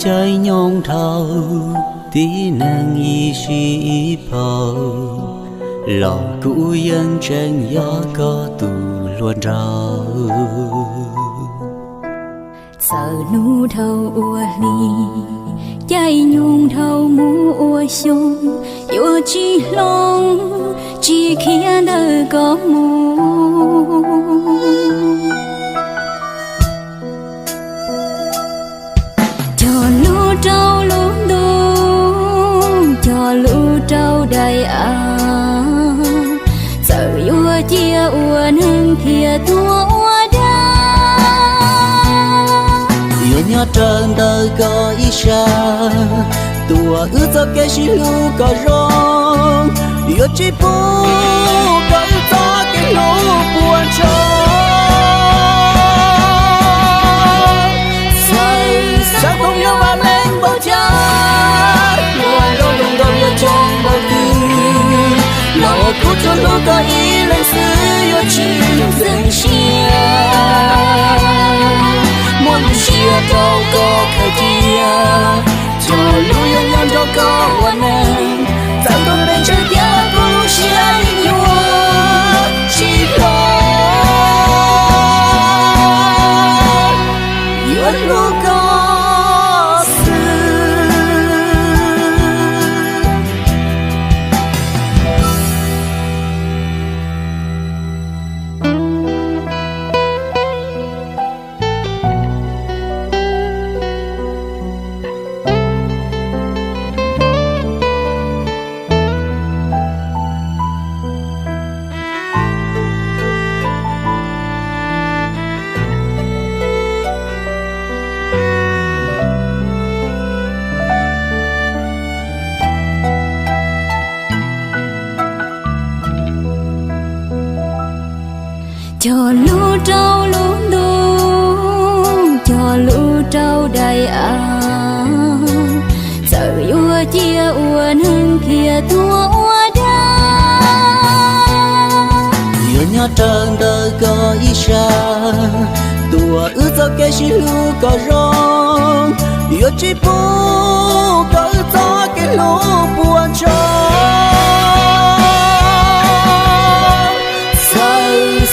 Caij nyoog dhau, tib neeg ib sij ib phaum, los kuv yeej tseem yog koj tus hluas nraug. Txawm hnub dhau ua hli, caij nyoog dhau mus ua xyoo, yuav tsis hloov, tsis khiav ntawm koj mus. Cog lub rau lub ntuj, cog lub rau daim av, txawm yuav cia ua neeg thiaj tuag ua dag. Yuav nyob raws ntawm koj ib sab, tuaj wb txoj kev sib hlub kom zoo, yuav tsis pub kom wb txoj kev hlub puas tsaug. Xav, xav koom nyob vam meej npaum cas, ua nraug zoo nraug yuav coob npaum twg, los kuv tsuas hlub koj ib leeg xwb yuav tsis ntxeev siab. Muaj lub siab rau koj khaws cia, cog lub yuav nyob nrog koj ua neeg, txawm tuag pes tsawg tiag los kuv lub siab yeej yuav tsis hloov, yuav hlub koj xwb. Cog lub rau lub ntuj, cog lub rau daim av, txawm yuav cia ua neeg thiaj tuag ua dag. Yuav nyob raws ntawm koj ib sab, tuaj wb txoj kev sib hlub kom zoo, yuav tsis pub kom wb txoj kev hlub puas tsaug. Xav,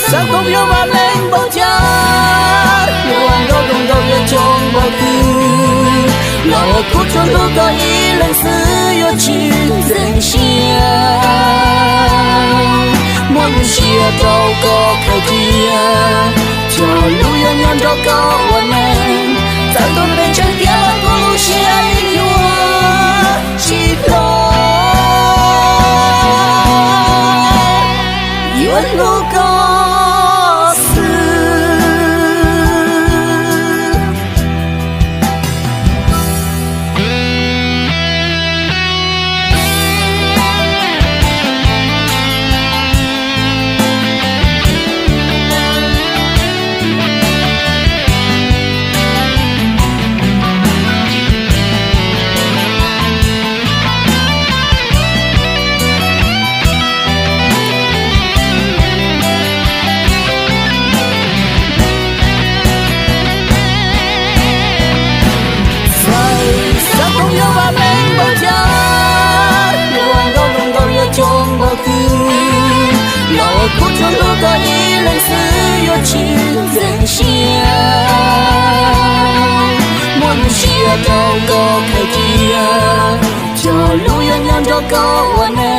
xav koom nyob vam meej npaum cas, ua nraug zoo nraug yuav coob npaum twg, los kuv tsuas hlub koj ib leeg xwb yuav tsis ntxeev siab. Muaj lub siab rau koj khaws cia, cog lub yuav nyob nrog koj ua neeg, txawm tuag pes tsawg tiag los kuv lub siab yeej yuav tsis hloov, yuav hlub koj xwb. Xav, xav koom nyob vam meej npaum cas, ua nraug zoo nraug yuav coob npaum twg, los kuv tsuas hlub koj ib leeg xwb yuav tsis ntxeev siab. Muaj lub siab rau koj khaws cia, cog lub yuav nyob nrog koj ua neeg,